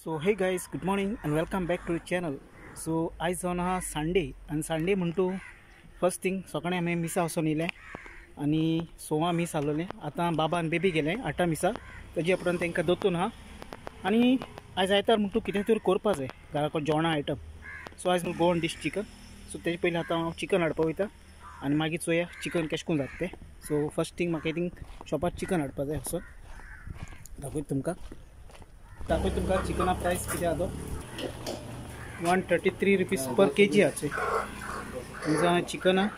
So hey guys, good morning and welcome back to the channel. So आयज जावन आहा Sunday आनी Sunday म्हणटू first thing सकाळी आमी मिसा वचोन येयले आनी सोवा मीस आसलोलें. आतां बाबा आनी बेबी गेले आठा मिसा, तेजे उपरांत तांकां दोतून आहा. आनी आयज आयतार म्हणटू कितें तरी करपा जाय घरा जेवणा आयटम. सो आयज गोवन डीश चिकन. सो तेजे पयलीं आतां हांव चिकन हाडपा वयता आनी मागीर चोया चिकन कशें करून जाता तें. सो फर्स्ट थिंग म्हाका थिंग शॉपार चिकन हाडपा जाय. असो दाखयता तुमकां, दाखय तुमकां चिकना प्रायस कितें आहा तो 133 रुपीज पर के जी आसा तुमकां चिकन. आनी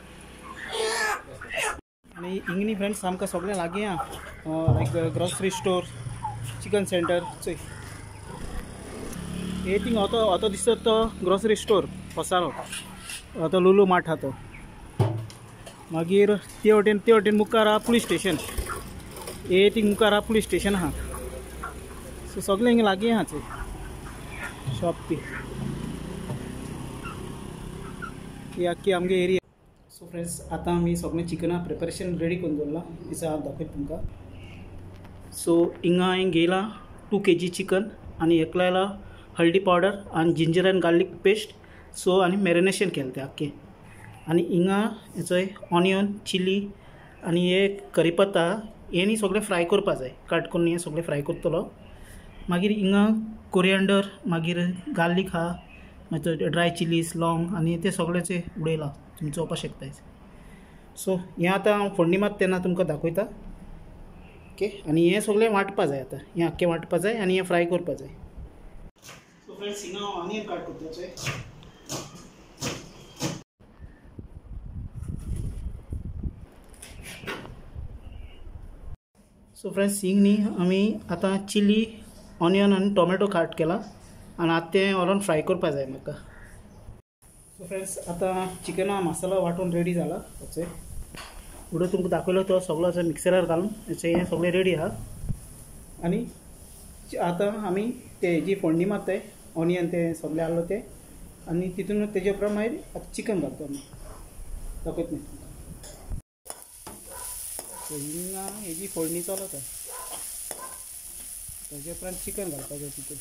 इंगनी फ्रेंड्स आमकां सगळें लागीं आहा, like grocery store, chicken centre. चोय हे थिंग ऑटो ऑटो दिसता तो ग्रोसरी स्टोर पसारो, तो लुलू मार्ट आहा तो. मागीर ते वटेन मुखार आहा पुलीस स्टेशन, हे थिंग मुखार आहा पुलीस स्टेशन आहा. सो सगळें हिंगा लागीं आहा चोय शॉप बी ही आख्खी आमगे एरिया. सो फ्रेंड्स आतां आमी सगळें चिकना प्रिपरेशन रेडी करून दवरलां, दिसा हांव दाखयता तुमकां. सो हिंगा हांवें घेयलां 2 kg chicken आनी हेका लायलां हळदी पावडर आनी जिंजर आनी गार्लीक पेस्ट. सो आनी मॅरिनेशन केलें तें आख्खें. आनी हिंगा हेचोय ऑनियन, चिली आनी हे करीपत्ता हे न्ही सगळें फ्राय करपा जाय, कट करून हें सगळें फ्राय करतलो. मागीर हिंगा कोरियंडर, मागीर गार्लीक आहा, मागीर ड्राय चिलीज, लॉंग आनी ते सगळें उडयलां, तुमी चोवपाक शकताय. सो हें आतां हांव फोडणी मात तेन्ना तुमकां दाखयता. ओके, आनी हें सगळें वांटपा जाय आतां, हें आख्खें वांटपा जाय आनी हें फ्राय करपा जाय. सो फ्रेंड्स हिंगा हांव ऑनियन कट करता चोय. सो फ्रेंड्स हिंग न्ही आमी आतां चिली, ऑनियन आनी टोमॅटो कट केला आनी आतां तें व्हरोन फ्राय करपा जाय म्हाका. सो फ्रेंड्स आतां चिकना मसाला वांटून रेडी जाला. ओके, उडो तुमकां दाखयलो तो सगळो असो मिक्सरार घालून हें सगळें रेडी आहा. आनी आतां आमी ते जी फोडणी मारताय ऑनियन तें सगळें आहलो तें, आनी तितून तेजे उपरांत मागीर आतां चिकन घालता आमी. दाखयता न्ही तुमकां. सो हिंगा हेजी फोडणी चलता, तेजे उपरांत चिकन घालपाक जाय तितून.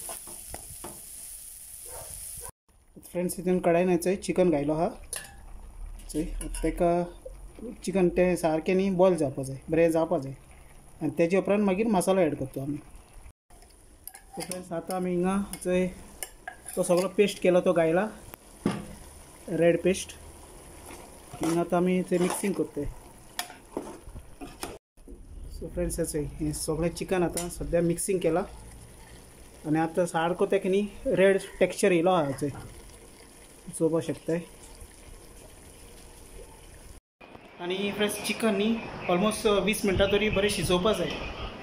फ्रेंड्स तितून कडायन चोय चिकन घायलो आहा चोय. ताका चिकन तें सारकें न्ही बॉयल जावपा जाय, बरें जावपा जाय आनी तेजे उपरांत मागीर मसालो एड करता आमी. सो फ्रेंड्स आतां आमी हिंगा चोय तो सगळो पेस्ट केलो तो घायला, रेड पेस्ट. हिंगा आतां आमी थंय मिक्सिंग करताय. सो फ्रेंड्स चोय हें सगळें चिकन आतां सद्या मिक्सिंग केलां आनी आतां सारको तेका न्ही रेड टेक्स्चर येयलो आहा चोय, चोवपाक शकताय. आनी फ्रेंड्स चिकन न्ही ऑलमोस्ट 20 मिनटां तरी बरें शिजोवपा जाय.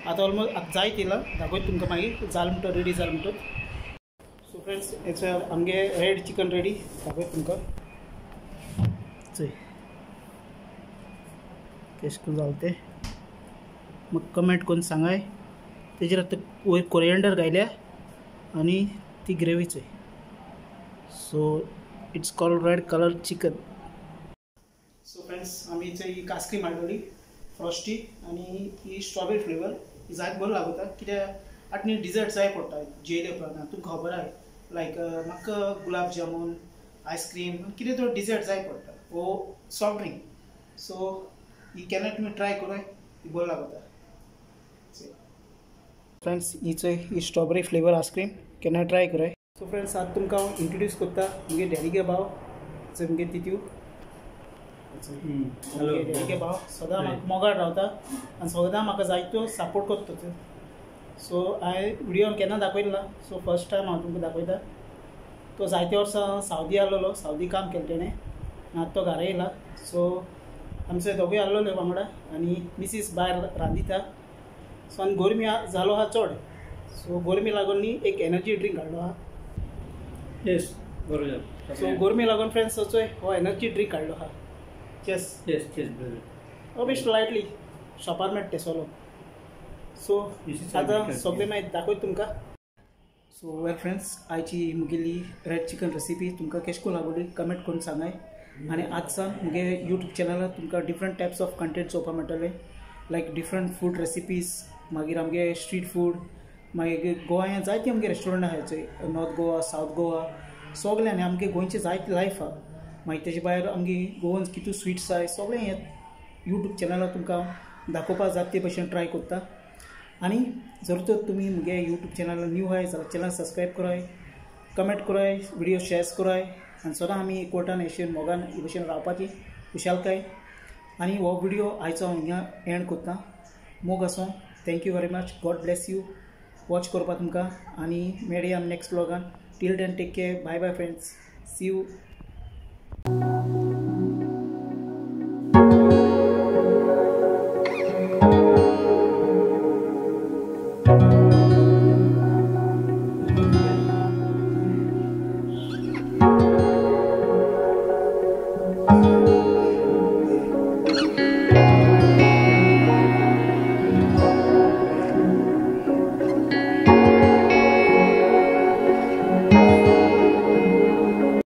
आतां ऑलमोस्ट आतां जायत येयलां, दाखयता तुमकां मागीर जालें म्हणटा, रेडी जालें म्हणटच. सो फ्रेंड्स हेचो आमगे रेड चिकन रेडी, दाखयता तुमकां चोय कशें करून जालें तें. म्हाका कमेंट करून सांगाय. तेजेर आतां वयर कोरियंडर घायल्या आनी ती ग्रेवी चोय. So it's called red colour chicken. So friends आमी चोय ही आयस्क्रीम हाडलेली फ्रॉस्टी आनी ही स्ट्रॉबेरी फ्लेवर, ही जायत बरो लागता. कित्याक आतां न्ही डिजर्ट जाय पडटा जेयले उपरांत, तुमकां खबर आहा लायक म्हाका गुलाब जामून, आयस्क्रीम कितें तरी डिजर्ट जाय पडटा वो सॉफ्ट ड्रिंक. सो ही केन्ना तुमी ट्राय करूं, ही बरो लागता. फ्रेंड्स ही चोय ही स्ट्रॉबेरी फ्लेवर आयस्क्रीम केन्ना ट्राय कराय. सो फ्रेंड्स आतां तुमकां हांव इंट्रोड्यूस करता मुगे डॅडीगे भाव, चोय मुगे तितू. डॅडीगे भाव सदां म्हाका मोगार रावता आनी सदां म्हाका जायतो सपोर्ट करता. सो हांवें व्हिडियोन केन्ना दाखयलें ना, सो फर्स्ट टायम हांव तुमकां दाखयता. तो जायते वर्सां सावदी आहलोलो, सावदी काम केलें तेणें आनी आतां तो घरा येयला. सो आमचे दोगूय आहलोले वांगडा आनी मिसीस भायर रांदिता. सो आनी गोरमी जालो आहा चड, सो गोरमी लागून न्ही एक एनर्जी ड्रिंक हाडलो आहा. येस बरोबर. सो गोरमी लागून फ्रेंड्स चोय हो एनर्जी ड्रिंक हाडलो आहा. चेस येस चेस ब्रदर, हो बेस्ट लायटली शॉपार मेळटा सोलो. सो आतां सगळें मागीर दाखयता तुमकां. सो वेल फ्रेंड्स आयची मुगेली रेड चिकन रेसिपी तुमकां कशें करून लागली कमेंट करून सांगाय. आनी आज सावन मुगे यूट्यूब चॅनलार तुमकां डिफरंट टायप्स ऑफ कंटेंट चोवपाक मेळटले, लायक डिफरंट फूड रेसिपीज, मागीर आमगे स्ट्रीट फूड, मागीर गोंयांत जायते आमगे रेस्टॉरंट आहाय, नॉर्थ गोवा, सावथ गोवा, सगळें. आनी आमगे गोंयचे जायते लायफ आहा. मागीर तेजे भायर आमगे गोवन कितू स्विट्स आहाय, सगळें हे यूट्यूब चॅनलार तुमकां दाखोवपाक जाता ते भशेन ट्राय करता. आनी जर तर तुमी मुगे यूट्यूब चॅनल न्यू आहाय जाल्यार चॅनल सबस्क्रायब कराय, कमेंट कराय, व्हिडिओ शेअर्स कराय आनी सदां आमी एकवटान अशें मोगान हे भशेन रावपाची खुशालकाय. आनी हो व्हिडिओ आयचो हांव हिंगा एंड करता. मोग आसूं. Thank you very much. God bless you. Watch करपा तुमकां आनी मेळया आमी next ब्लॉगान. Till then take care. Bye bye friends. See you.